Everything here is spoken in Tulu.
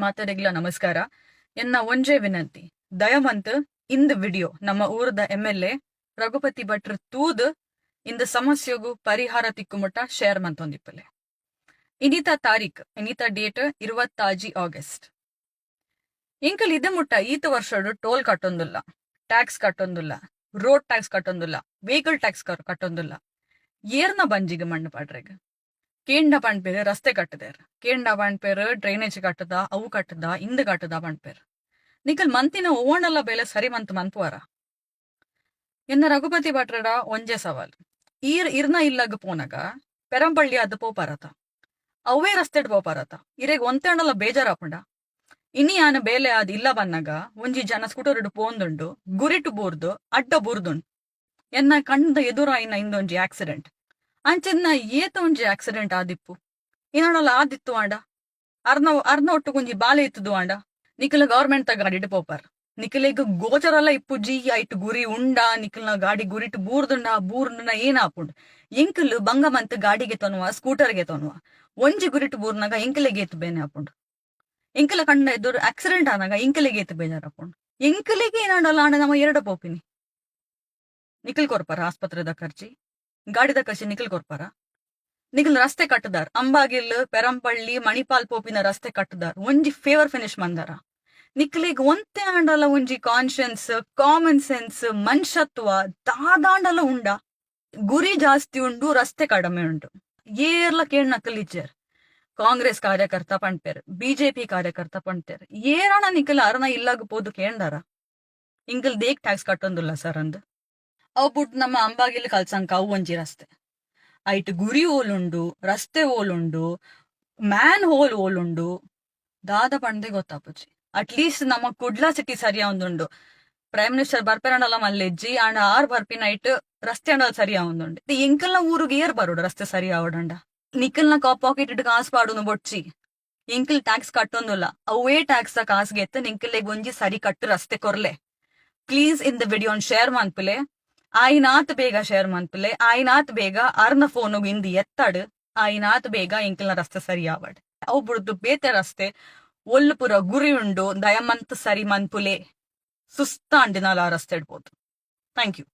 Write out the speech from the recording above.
ಮಾತೆರೆಗ್ಲ ನಮಸ್ಕಾರ. ಎನ್ನ ಒಂಜೇ ವಿನಂತಿ, ದಯಮಂತ್ ಇಂದ್ ವಿಡಿಯೋ ನಮ್ಮ ಊರದ ಎಂಎಲ್ಎ ರಘುಪತಿ ಭಟ್ರು ತೂದ್ ಇಂದ ಸಮಸ್ಯೆಗು ಪರಿಹಾರ ತಿಕ್ಕುಮುಟ್ಟ ಶೇರ್ ಮಂತೊಂದಿಪ್ಪಲೆ. ಇನಿತ ತಾರೀಕ್, ಇನಿತ ಡೇಟ್ 26 ಆಗಸ್ಟ್. ಎಂಕಲ್ ಇದೆ ಮುಟ್ಟ ಈತ ವರ್ಷಡು ಟೋಲ್ ಕಟ್ಟೊಂದುಲ್ಲ, ಟ್ಯಾಕ್ಸ್ ಕಟ್ಟೊಂದುಲ್ಲ, ರೋಡ್ ಟ್ಯಾಕ್ಸ್ ಕಟ್ಟೊಂದುಲ್ಲ, ವೆಹಿಕಲ್ ಟ್ಯಾಕ್ಸ್ ಕಟ್ಟೊಂದುಲ್ಲ. ಏರ್ನ ಬಂಜಿಗೆ ಮಣ್ಣು ಪಾಡ್ರೆಗ್? ಕೇಂಡ ಪಣ್ಪೇರು ರಸ್ತೆ ಕಟ್ಟದೇರ್, ಕೇಂಡ ಪಣ್ಪೇರು ಡ್ರೈನೇಜ್ ಕಟ್ಟದ, ಅವು ಕಟ್ಟದ, ಇಂದ್ ಕಟ್ಟದ ಪಣ್ಪೇರು. ನಿಕಲ್ ಮಂತಿನ ಓವಣಲ್ಲ ಬೇಲೆ ಸರಿ ಮಂತ್ ಮನ್ಪುವಾರ? ಎನ್ನ ರಘುಪತಿ ಭಟ್ರಡ ಒಂಜೆ ಸವಾಲ್. ಈರ್ ಇರ್ನ ಇಲ್ಲಗ್ ಪೋನಗ ಪೆರಂಪಳ್ಳಿ ಆದ್ ಪೋಪಾರತ? ಅವೇ ರಸ್ತೆಡ್ ಪೋಪಾರತ? ಇರೆಗ್ ಒಂತೆ ಬೇಜಾರಾಪುಂಡ? ಇನಿ ಯಾನ್ ಬೇಲೆ ಆದ್ ಇಲ್ಲ ಬನ್ನಗ ಒಂಜಿ ಜನ ಸ್ಕೂಟರ್ ಪೋಂದುಂಡು, ಗುರಿಟು ಬೂರ್ದು ಅಡ್ಡ ಬೂರ್ದುಂಡು. ಎನ್ನ ಕಣ್ದ ಎದುರಾಯಿನ ಇಂದೊಂಜಿ ಆಕ್ಸಿಡೆಂಟ್. ಅಂಚೆನ್ನ ಏತ ಒಂಜಿ ಆಕ್ಸಿಡೆಂಟ್ ಆದಿಪ್ಪು. ಏನೋಡಲ್ಲ ಆದಿತ್ತು ಆಂಡ, ಅರ್ನ ಅರ್ನ ಒಟ್ಟುಗೊಂಜಿ ಬಾಲೆ ಇತ್ತದು ಆಂಡ? ನಿಕಲ ಗವರ್ಮೆಂಟ್ ತ ಗಾಡಿಡ್ ಪೋಪಾರ್. ನಿಕಲೆಗ್ ಗೋಚರಲ್ಲ ಇಪ್ಪುಜಿ ಐಟ್ ಗುರಿ ಉಂಡಾ, ನಿಕಲ್ನ ಗಾಡಿ ಗುರಿಟ್ ಬೂರ್ದುಂಡ ಬೂರ್ದುಂಡ ಏನ್ ಆಪುಂಡು. ಎಂಕಲ್ ಬಂಗ ಮಂತ್ ಗಾಡಿಗೆ ತೊನುವ, ಸ್ಕೂಟರ್ಗೆ ತೊನುವ. ಒಂಜಿ ಗುರಿಟ್ ಬೂರ್ನಾಗ ಎಂಕಲೆಗೆ ಏತ್ ಬೇನೆ ಆಪುಂಡು? ಎಂಕಲ ಕಂಡ ಎದುರು ಆಕ್ಸಿಡೆಂಟ್ ಆನಾಗ ಎಂಕಲೆಗೆ ಏತ್ ಬೇಜಾರಾಪುಂಡು? ಎಂಕಲೆಗೆ ಏನಾಂಡಲ್ಲ ಆಂಡ ನಮ್ಮ ಎರಡ ಪೋಪಿನಿ. ನಿಕಲ್ ಕೊರ್ಪಾರ ಆಸ್ಪತ್ರೆದ ಖರ್ಚಿ? ಗಾಡಿದ ಖರ್ಚಿ ನಿಕಲ್ ಕೊರ್ಪಾರ? ನಿಕಲ್ ರಸ್ತೆ ಕಟ್ಟದಾರ್. ಅಂಬಾಗಿಲ್, ಪೆರಂಪಳ್ಳಿ, ಮಣಿಪಾಲ್ ಪೋಪಿನ ರಸ್ತೆ ಕಟ್ಟದಾರ್. ಒಂಜಿ ಪೇವರ್ ಫಿನಿಶ್ ಮಂದಾರ? ನಿಕ್ಲೆಗ್ ಒಂತೆ ಆಂಡಲ ಒಂಜಿ ಕಾನ್ಶಿಯನ್ಸ್, ಕಾಮನ್ ಸೆನ್ಸ್, ಮನುಷ್ಯತ್ವ ದಾದಾಂಡಲ ಉಂಡ? ಗುರಿ ಜಾಸ್ತಿ ಉಂಡು, ರಸ್ತೆ ಕಡಿಮೆ ಉಂಡು. ಏರ್ಲ ಕೇಳ್ನಕಲ್ ಇಜ್ಜೆರ್. ಕಾಂಗ್ರೆಸ್ ಕಾರ್ಯಕರ್ತ ಪಣ್ಪೇರ್, ಬಿಜೆಪಿ ಕಾರ್ಯಕರ್ತ ಪಣ್ತೇರ್. ಏರಣ ನಿಕಲ್ ಅರನ ಇಲ್ಲಾಗ ಪೋದು ಕೇಂಡಾರ, ಇಂಕಲ್ ದೇಕ್ ಟ್ಯಾಕ್ಸ್ ಕಟ್ಟೊಂದುಲ್ಲ ಸರ್ ಅಂದ್? ಅವು ಬುಡ್ ನಮ್ಮ ಅಂಬಾಗಿಲ್ ಕಲ್ಸಂಕ ಅವು ಒಂಜಿ ರಸ್ತೆ. ಐಟ್ ಗುರಿ ಓಲುಂಡು, ರಸ್ತೆ ಓಲುಂಡು, ಮ್ಯಾನ್ ಹೋಲ್ ಓಲುಂಡು, ದಾದ ಪಂಡೆ ಗೊತ್ತಾಪುಜಿ. ಅಟ್ಲೀಸ್ಟ್ ನಮ್ಮ ಕುಡ್ಲಾ ಸಿಟಿ ಸರಿಯಾ ಒಂದುಂಡು. ಪ್ರೈಮ್ ಮಿನಿಸ್ಟರ್ ಬರ್ಪೆರಂಡಲ ಮಲ್ಲೆಜ್ಜಿ ಆಂಡ ಆರ್ ಬರ್ಪಿನ ಐಟ್ ರಸ್ತೆ ಅಂಡಲ ಸರಿಯಾ ಒಂದುಂಡು. ಎಂಕಲ್ನ ಊರುಗೆ ಏರ್ ಬರೋಡು ರಸ್ತೆ ಸರಿ ಆವಡಂಡ? ನಿಕಲ್ನ ಪಾಕೆಟ್ ಕಾಸು ಪಾಡುನು ಬೊಡ್ಚಿ. ಎಂಕಲ್ ಟ್ಯಾಕ್ಸ್ ಕಟ್ಟೊಂದುಲ್ಲ, ಅವೇ ಟ್ಯಾಕ್ಸ್ ಕಾಸ್ಗೆ ಎತ್ತ ನಿಂಕಲ್ಲೆಗ್ ಒಂಜಿ ಸರಿ ಕಟ್ಟು ರಸ್ತೆ ಕೊರ್ಲೆ ಪ್ಲೀಸ್. ಇಂದ ವಿಡಿಯೋ ಶೇರ್ ಮನ್ಪುಲೆ, ಆಯಿನಾತ್ ಬೇಗ ಶೇರ್ ಮನ್ಪುಲೆ. ಆಯಿನಾತ್ ಬೇಗ ಅರ್ನ ಫೋನುಗು ಇಂದು ಎತ್ತಾಡು. ಆಯಿನಾತ್ ಬೇಗ ಎಂಕಲ್ನ ರಸ್ತೆ ಸರಿ ಆವಡ್. ಅವು ಬುಡ್ದು ಬೇತೆ ರಸ್ತೆ ಒಲ್ಲು ಪೂರ ಗುರಿ ಉಂಡು, ದಯಮಂತ್ ಸರಿ ಮನ್ಪುಲೆ. ಸುಸ್ತಾಂಡಿನಾಲ ಆ ರಸ್ತೆ ಇಡ್ಬೋದು. Thank you.